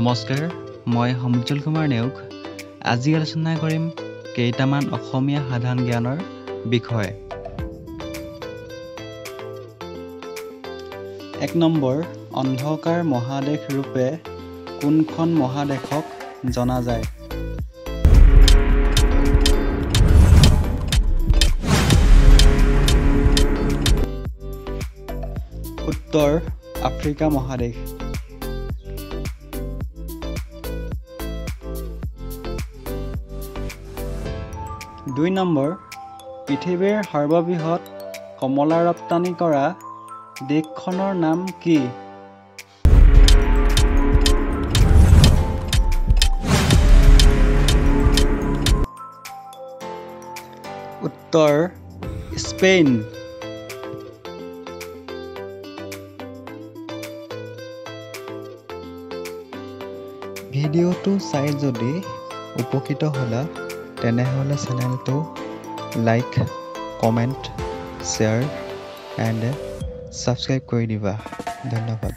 নমস্কাৰ, মই সমুজ্জ্বল কুমাৰ নেওগ। আজি আলোচনা কৰিম কেইটামান অসমীয়া সাধাৰণ জ্ঞানৰ বিষয়ে। 1 নম্বৰ, অন্ধকাৰ মহাদেশ ৰূপে কোনখন মহাদেশক জনা যায়? উত্তৰ আফ্ৰিকা মহাদেশ। 2 নম্বৰ, পৃথিৱীৰ সৰ্ববৃহৎ কমলা ৰপ্তানি কৰা দেশখনৰ নাম কি? উত্তৰ স্পেইন। ভিডিঅ'টো চাই যদি উপকৃত হ'লা তেনেহ'লে চেনেলটো like, comment, share and subscribe কৰি দিবা। ধন্যবাদ।